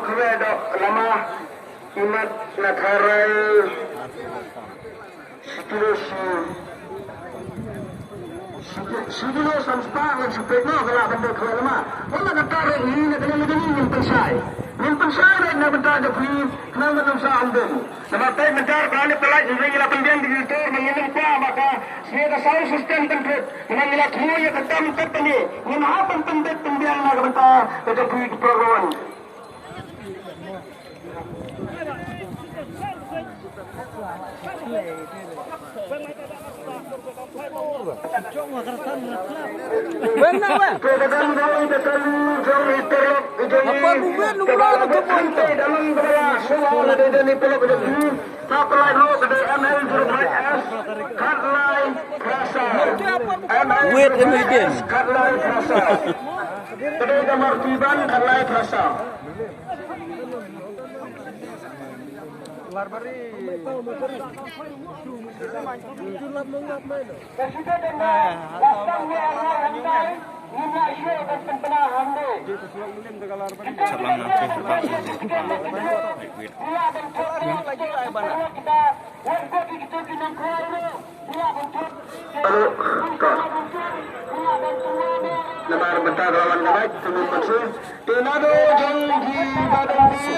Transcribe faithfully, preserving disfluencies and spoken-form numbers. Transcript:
Re dok lama imat na tharai. Shi kilo shi. Shi kilo san spah ngan shu peit noh ka lah ban dei kawei lama. Wan la kata re ngi na kane na kane ngin pynshai. Ngin pynshai re na bynta jong phi khnang ba ym sa ym dum. Namar peit mynta ba ne pynlait ngi la pynbiang ki director ba ngin ym kwah ba ka sngewthuh sound system pynpeit. Namar ngi la thmu ïa ka tam kat kane ngin hap ban pynbeit pynbiang na ka bynta ka jong phi ki program. Wen na wen. Apa bukan lu malah betul pun itu. Supply road ka dei M L zero five S, Khatlai Prasa. Wait, M L zero five S, Khatlai Prasa. Ka dei ka Martiban, Khatlai Prasa. Alo, ka. Namar mynta ka wan ka bai, tu mynta. Te nado jong ki ba dang ki.